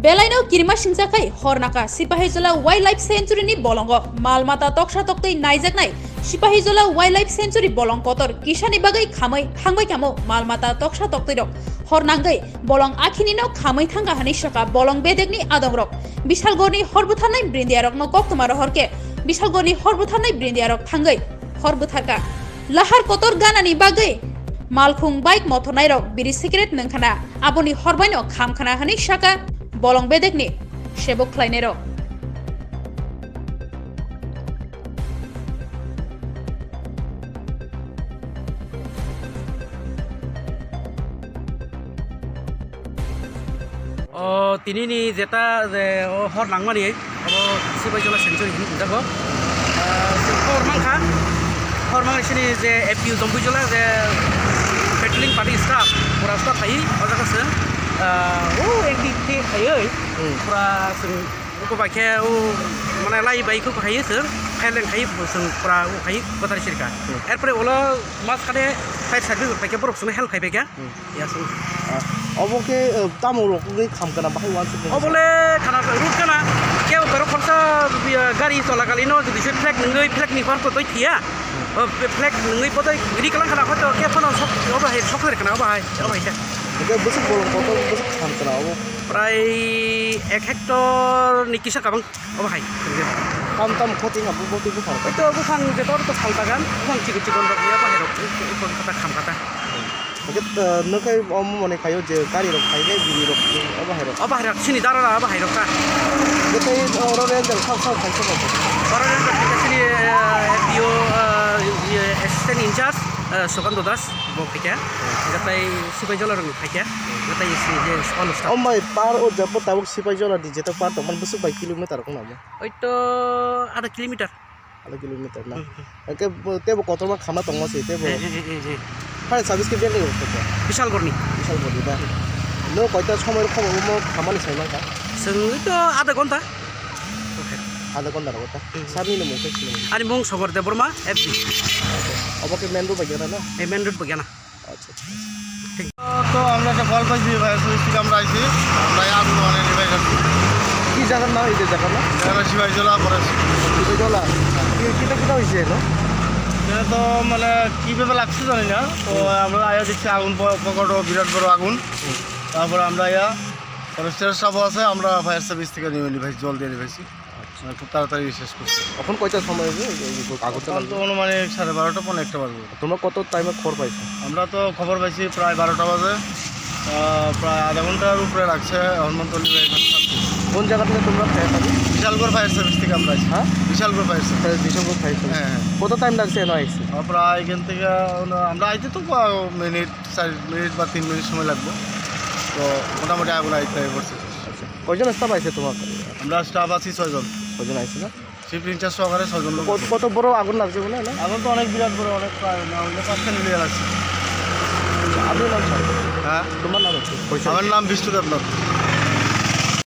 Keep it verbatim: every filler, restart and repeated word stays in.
Belaino kirima singsa khai hor naka Sipahijola Wildlife Sanctuary ni bolongo mal mata toksa toktwi naijaknai Sipahijola Wildlife Sanctuary bolong kotor kisani bagwi khamwi thangbai kamo mal mata toksa toktwi rok hor nangwi bolong akhini no khamwi thangkha hwnwi swkha bolong bedekni adongrok. Bisalgorni hor butharnai brindiarokno koktwma rohor khe Bisalgorni hor butharnai brindiarok thangwi hor butharkha. Lahar kotor ganani bagwi malkhung bike mothornairok biri cigarette nwngkhana, aboni horbaino khamkhana hwnwi saka bolong bedekni sebok khlainairok. O, tini ni jeta je o hor nangmani, abo Sipahijola Sanctuary hinwi hwnjago. Ah, chwng hor mankha, hor mangni sini je A P U Jampuijola je patrolling party staff, pura staff hai, o jaga chwng, ah, o ekdi khe khaiwi, hmm, pura chwng uko bai khe o, mane, lai bai khe khaiwi chwng, pheleng khaiwi chwng pura o khaiwi kwthar sirkha. Hmm. Erpore ulo mas khade fire service bai khe borok chwngno help khai bai kha. Hmm. Yes. Ah, obo khe, eh, tamo rok wngwi kham kana bahai uansuk nini? Obo le khana ruk kana, kebo borok khorsa, eh, gari cholakalino jodi se flag nungwi, flag ni hor kotoi thiya. Hmm. O flag nungwi bodoi ri kalang kana hoito khe phano sok, obo hai sok ri kana, obo hai, obo hai khe. Hwnkhe bwswk bolong kotor bwswk kham kana obo? Prai ek hectare ni kisa kabang. Obo hai. Tam tam khoti ha, bo, bo twi buphang. Oito buphang je tor to phaltagan, buphang chikon chikon rok ya, bahai rok, buphang kata kham kata. Hwnkhe, eh, nwkhai omo mone khaio je gari rok phai khe bini rok, obo hai rok. Obo hai rok, sini dara dara obo hai rok ka. Hwnkhe tei oro ranger sao sao phai se bo. Oro ranger phai khe sini, eh, A P O, eh, assistant in charge, eh, Sukando Das, bo phai khe. Hwnkhe tei Sipahijola rok ni phai khe. Hwnkhe tei sini je all staff. Omo bai par o jabo tabuk Sipahijola di jeto par tongmani bwswk bai kilometer wng namo? Oito adha kilometer. Adha kilometer na? Hmm, hmm. Hwnkhe bo, tebo kotorma khama tongma se, tebo. Eh, eh, eh, eh, eh. Fire service khe belai rok khe. Bisalgorni. Bisalgorni da. Hmm. No koita somoi rok khobor mo khamani sai mankha? Chwng to adha ghonta. Adha ghonta rok ta. Hmm. Sir ni no mung khe sini. Ani mung Sogor Debbarma, F D. Obo khe main road bai gana na? Eh, main road bai gana. আচ্ছা, আচ্ছা। তো আমরা একটা কল পাইছি, fire service থেকে আমরা আইছি, আমরা এই আগুন মানে নিভাই যাচ্ছি। কি জায়গার নাম এই যে জায়গার নাম? জায়গাটা শিবাইজলা পড়েছে। শিবাইজলা? কি, কিতা কিতা হয়েছে এলো? এটা তো মানে কিভাবে লাগছে জানি না, তো আমরা আয়া দেখছি আগুন প-, প্রকট বিরাট বড় আগুন। তারপরে আমরা আয়া ফরেস্টের সব আছে, আমরা ফায়ার সার্ভিস থেকে নিয়ে নিভাইছি, জল দিয়ে নিভাইছি। আচ্ছা। মানে খুব তাড়াতাড়ি শেষ করছি। এখন কয়টার সময় হবে এই যে আগুনটা এখন তো লাগলো? অনুমানিক সাড়ে বারোটা, পৌনে একটা বাজে। তোমরা কত টাইমে খবর পাইছো? আমরা তো খবর পাইছি প্রায় বারোটা বাজে। আহ, প্রায় আধা ঘন্টার উপরে লাগছে হনুমন্তলি এখানে থাকতে। কোন জায়গা থেকে তোমরা পেয়ে থাকো? বিশালগড় ফায়ার সার্ভিস থেকে আমরা আইছি। হ্যাঁ? Bishalgarh fire service. হ্যাঁ, হ্যাঁ। কত টাইম লাগছে এনে আইছি? আহ, প্রায় এখান থেকে আমরা, আমরা আইতে তো কয়েক মিনিট, চার মিনিট বা তিন মিনিট সময় লাগবে। তো মোটামুটি আগুন আইতে পড়ছে। আচ্ছা, কয়জন স্টাফ আইছে তোমার? আমরা স্টাফ আছি ছয়জন। ছয়জন আইছে না? শিফট ইনচার্জ সহকারে ছয়জন লোক। কত, কত বড় আগুন লাগছে বলে না? আগুন তো অনেক বিরাট বড়, অনেক প্রায় না হইলে পাঁচটা নিয়ে লাগছে। আপনি নাম স্যার? হ্যাঁ? তোমার নাম হচ্ছে? পরিচয়? আমার নাম বিষ্ণু দেবনাথ।